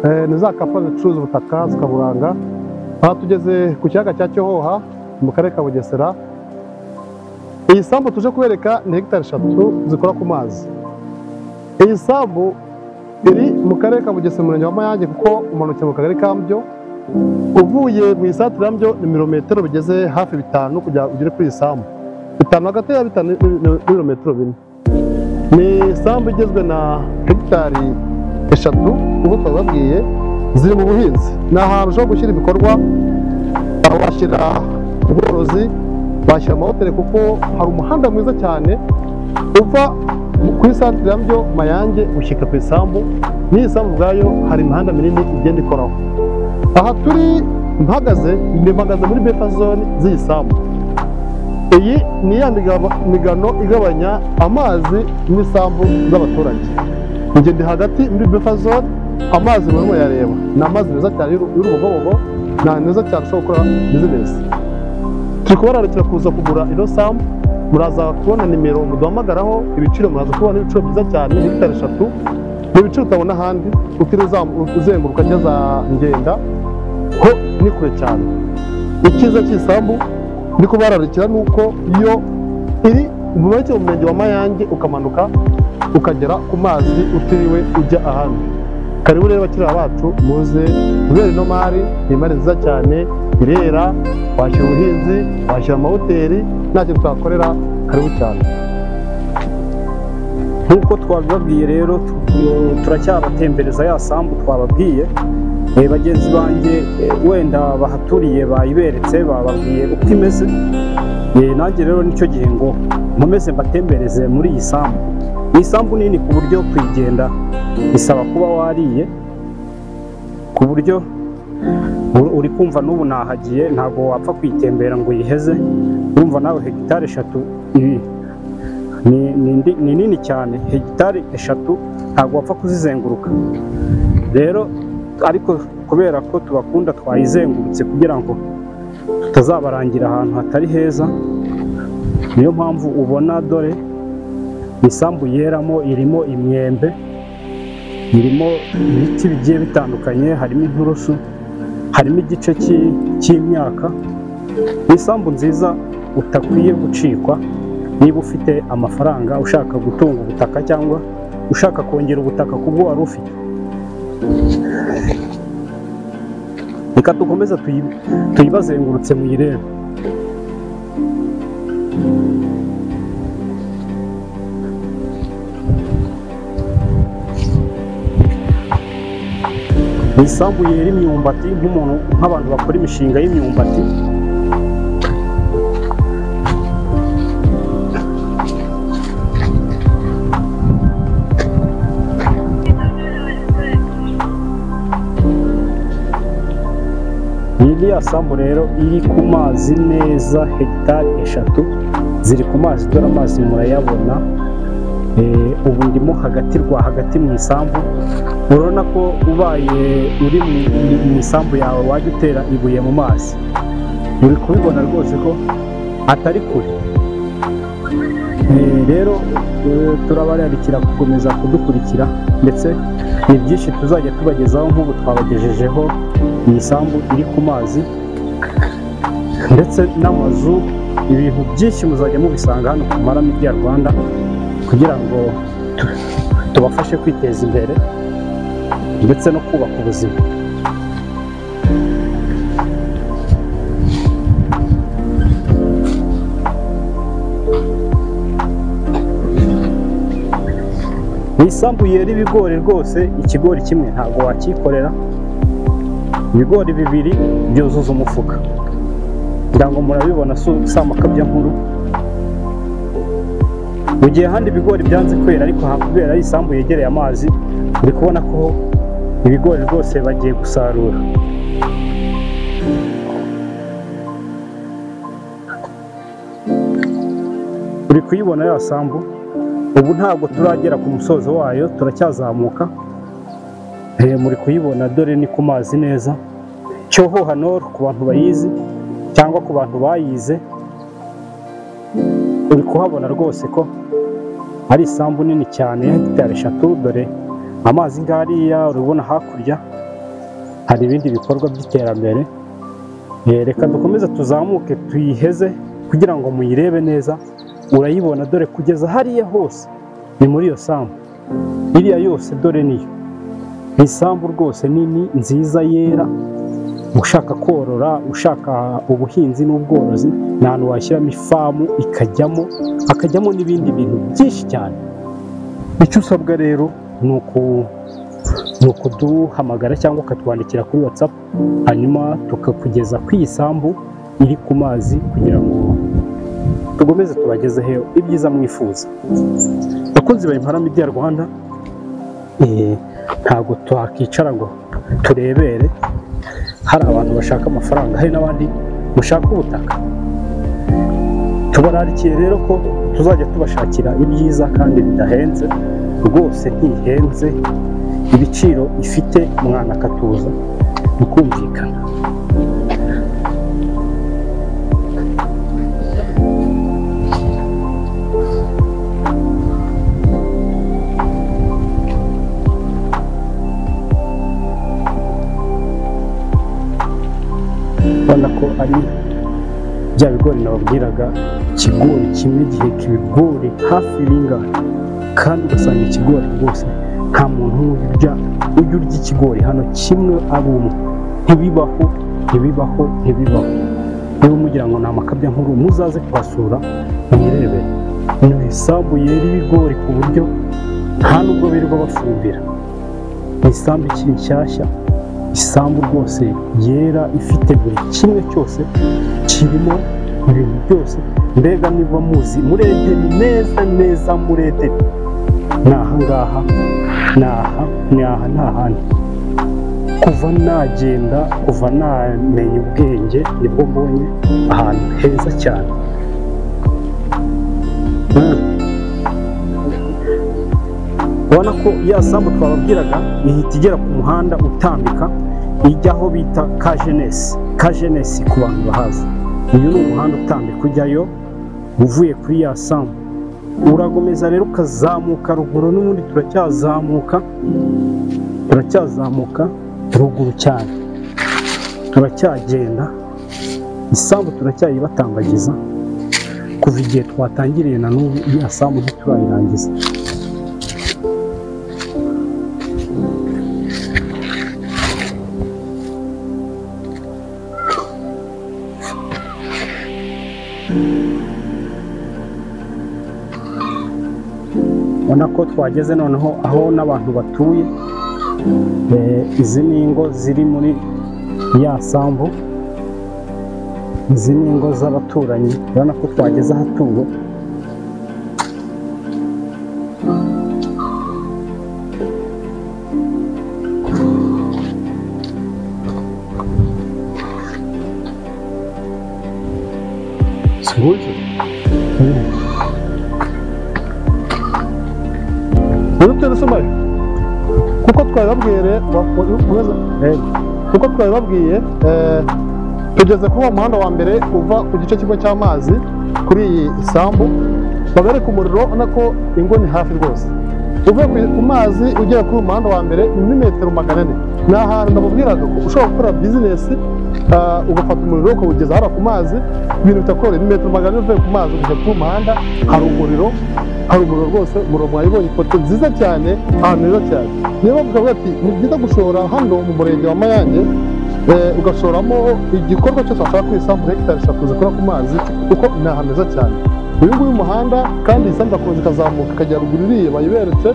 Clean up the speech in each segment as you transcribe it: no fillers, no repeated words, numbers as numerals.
Ni za kampani zicuruza ubutaka zikaburanga. Aha tugeze ku kiyaga cya Cyohoha mu karere ka Bugesera. Iyi sambu tuje kubereka ni hegitari 3 zikora ku mazi. Iyi sambu iri mu karere ka Bugesera, umurenge wa Mayange, kuko umanutse mu kagari ka Mbyo uvuye mu isantire ya Mbyo ni ibirometero bigeze hafi 5 kugira ugere kuri iyi sambu. 5 hagati ya 5 n'ibirometero 4. Ni isambu igizwe na hegitari 3 uko twababwiye, ziri mu buhinzi. Ni ahantu ushobora gushyira ibikorwa, washyira ubworozi, washyira amahoteli, kuko hari umuhanda mwiza cyane uva kuri santire ya Mbyo Mayange ushyika ku isambu. N'iyi sambu ubwayo hari imihanda minini igenda ikoraho. Aha turi mpagaze, mpagaze muri buffer zone z'iyi sambu. Iyi ni ya migano igabanya amazi n'isambu z'abaturage. Njye ndi hagati muri buffer zone, amazi murimo yareba ni amazi meza cyane y'urubogobogo, ni ahantu heza cyane ushobora gukora bizinesi. Turi kubararikira kuza kugura ino sambu, muraza kubona nimero muduhamagaraho, ibiciro muraza kubona ibiciro byiza cyane. Hegitari 3 ni ibiciro utabona ahandi, utiriwe uzenguruka ujya za Ngenda, ho ni kure cyane. Icyiza cy'isambu ndi kubararikira ni uko iyo iri mu murenge wa Mayange ukamanuka ukagera ku mazi utiriwe ujya ahandi. Karibu rero bakiriya bacu, muze kubera ino mari ni imari nziza cyane, irera, washyira ubuhinzi, washyira amahoteli, nta kintu twakorera. Karibu cyane. Nk'uko twabibabwiye rero, turacyabatembereza ya sambu twababwiye. Bagenzi banjye wenda bahaturiye bayiberetse, bababwiye uko imeze. Nanjye rero nicyo gihe ngo nkomeze mbatembereze muri iyi sambu. Ni isambu nini ku buryo kuyigenda bisaba kuba wariye, ku buryo uri kumva n'ubu nahagiye ntabwo wapfa kuyitembera ngo uyiheze. Urumva nawe hegitari 3 ibi ni nini cyane. Hegitari 3 ntabwo wapfa kuzizenguruka rero, ariko kubera ko tubakunda twayizengurutse kugira ngo tutazabarangira ahantu hatari heza. Niyo mpamvu ubona dore isambu yeramo, irimo imyembe, irimo ibiti bigiye bitandukanye, harimo inturusu, harimo igice cy'imyaka. Ni isambu nziza utakwiye gucikwa niba ufite amafaranga, ushaka gutunga ubutaka cyangwa ushaka kongera ubutaka kubwo wari ufite. Reka dukomeze tuyibazengurutse muyirebe. Ni isambu yera imyumbati, nk'umuntu nk'abantu bakora imishinga y'imyumbati. Iyi ya sambu rero iri ku mazi neza, hegitari 3 ziri ku mazi, dore amazi murayabona. Ubu ndimo hagati rwa hagati mu isambu. Urabona ko ubaye uri mu isambu yawe wajya utera ibuye mu mazi, uri kubibona rwose ko atari kure. Rero turabararikira gukomeza kudukurikira, ndetse ni byinshi tuzajya tubagezaho. Nk'ubu twabagejejeho iyi sambu iri ku mazi ndetse n'amazu, ibintu byinshi muzajya mubisanga hano ku Mara Media Rwanda, kugira ngo tubafashe kwiteza imbere ndetse no kubaka ubuzima. Ni isambu yera ibigori rwose, ikigori kimwe ntabwo wakikorera, ibigori 2 byuzuza umufuka. Ngira ngo murabibona, si amakabya nkuru. Mu gihe ahandi ibigori byanze kwera, ariko kubera ari isambu yegereye amazi, uri kubona ko ibigori rwose bagiye gusarura. Uri kuyibona ya sambu, ubu ntabwo turagera ku musozo wayo, turacyazamuka. Muri kuyibona dore ni ku mazi neza. Cyohoha Nord ku bantu bayizi cyangwa ku bantu bayize, uri kuhabona rwose ko ari isambu nini cyane ya hegitari 3. Dore amazi ngariya urabona hakurya, hari ibindi bikorwa by'iterambere. Reka dukomeze tuzamuke tuyiheze kugira ngo muyirebe neza. Urayibona dore kugeza hariya hose ni muri iyo sambu, iriya yose dore niyo ni isambu rwose nini nziza yera. Ushaka korora, ushaka ubuhinzi n'ubworozi, ni ahantu washyiramo ifamu ikajyamo, hakajyamo n'ibindi bintu byinshi cyane. Icyo usabwa rero ni ukuduhamagara cyangwa ukatwandikira kuri WhatsApp, hanyuma tukakugeza ku iyi sambu iri ku mazi kugira ngo tugomeze tubagezeho ibyiza mwifuza. Bakunzi ba Impara Media Rwanda, ntabwo twakicara ngo turebere hari abantu bashaka amafaranga, hari n'abandi mushaka ubutaka. Tubararikiye rero ko tuzajya tubashakira ibyiza kandi bidahenze, rwose ntihenze, ibiciro ifite mwana katuza mukumvikana. Ubona ko ari bya bigori nababwiraga, ikigori kimwe giheka ibigori hafi bingana, kandi ugasanga ikigori rwose nta muntu ujya urya ikigori hano kimwe ari umwe, ntibibaho, ntibibaho, ntibibaho. Niba mugira ngo ni amakabya nkuru, muzaze kuhasura muyirebere. Ni isambu yera ibigori ku buryo nta nubwo birirwa bafumbira. Ni isambu ikiri nshyashya, isambu rwose yera ifite buri kimwe cyose kirimo, ibintu byose. Mbega niba muzi muri Edeni neza neza, muri Edeni ni aha ngaha, ni aha, ni aha, nta handi. Kuva nagenda, kuva namenya ubwenge, nibwo mbonye ahantu heza cyane. Ubona ko ya sambu twababwiraga ihita igera ku muhanda utambika ijya aho bita Kajenesi. Kajenesi ku bantu bahazi, uyu ni umuhanda utambika ujyayo uvuye kuri ya sambu. Uragomeza rero ukazamuka ruguru, n'ubundi turacyazamuka, turacyazamuka ruguru cyane, turacyagenda isambu turacyayibatambagiza. Kuva igihe twatangiriye na n'ubu ya sambu ntiturayirangiza. Ubona ko twageze noneho aho n'abantu batuye. Izi ni ingo ziri muri ya sambu, izi ni ingo z'abaturanyi. Urabona ko twageze ahatuwe. Kuko twabibabwiye, tugeze kuri uwo muhanda wa mbere uva ku gice kimwe cy'amazi kuri iyi sambu, babereka umuriro. Ubona ko ingo ni hafi rwose, uvuye ku mazi ugera kuri uwo muhanda wa mbere ni metero 400. Ni ahantu ndamubwiraga ko ushobora gukora bizinesi, ugafata umuriro ukawugeza hariya ku mazi, ibintu bitakoroheye. Ni metero 400 uvuye ku mazi ugeze kuri uwo muhanda, hari umuriro, hari umuriro rwose. Umuriro mwayibonye, ifoto nziza cyane, ahantu heza cyane. Niyo mpamvu ukavuga ati ni byiza gushora hano mu murenge wa Mayange, ugashoramo igikorwa cyose washaka ku isambu hegitari 3 zikora ku mazi, kuko ni ahantu heza cyane. Uyu nguyu muhanda kandi isambu irakomeza ikazamuka ikagera ruguru iriya bayiberetse.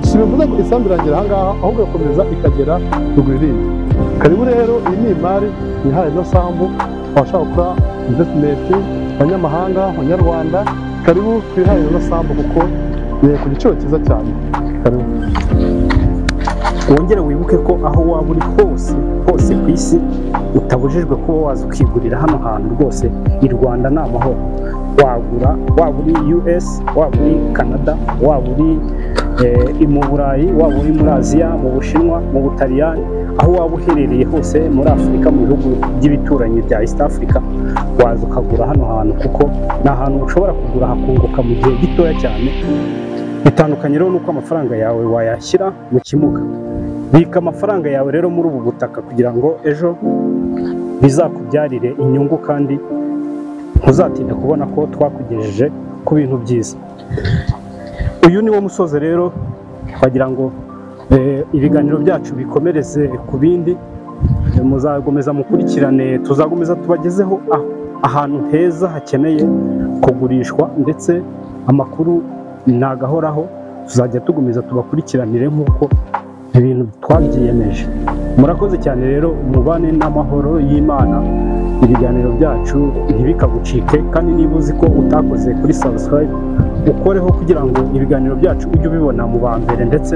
Si bivuze ko isambu irangira aha ngaha, ahubwo irakomeza ikagera ruguru iriya. Karibu rero, iyi ni imari yihaye ino sambu, abashaka gukora investment, abanyamahanga, abanyarwanda, karibu twihaye ino sambu kuko ku giciro cyiza cyane. Karibu. Wongere wibuke ko aho waba uri hose hose ku isi utabujijwe kuba waza ukigurira hano hantu rwose. I Rwanda ni amahoro, wagura waba uri US, waba uri Canada, waba uri mu Burayi, waba uri muri Aziya, mu Bushinwa, mu Butaliyani, aho waba uherereye hose muri Afurika, mu bihugu by'ibituranyi bya East Africa, waza ukagura hano hantu kuko ni ahantu ushobora kugura hakunguka mu gihe gitoya cyane. Bitandukanye rero nuko amafaranga yawe wayashyira mu kimuga. Bika amafaranga yawe rero muri ubu butaka kugira ngo ejo bizakubyarire inyungu, kandi ntuzatinda kubona ko twakugejeje ku bintu byiza. Uyu ni wo musozo rero, twagira ngo ibiganiro byacu bikomereze ku bindi, muzagomeza mukurikirane, tuzakomeza tubagezeho ahantu heza hakeneye kugurishwa, ndetse amakuru nagahoraho, tuzajya tugomeza tubakurikiranire nk'uko ibintu twabyiyemeje. Murakoze cyane rero, mubane n'amahoro y'Imana, ibiganiro byacu ntibikagucike, kandi niba uzi ko utakoze kuri subscribe ukoreho kugira ngo ibiganiro byacu ujye ubibona mu ba mbere, ndetse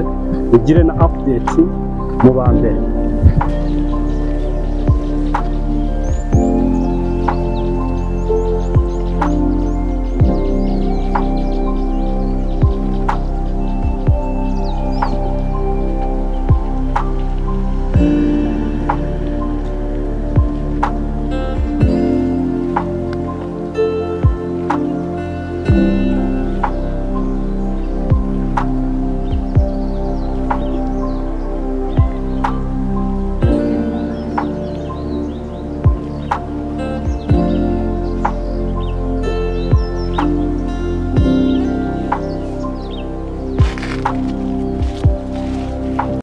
ugire na update mu ba mbere.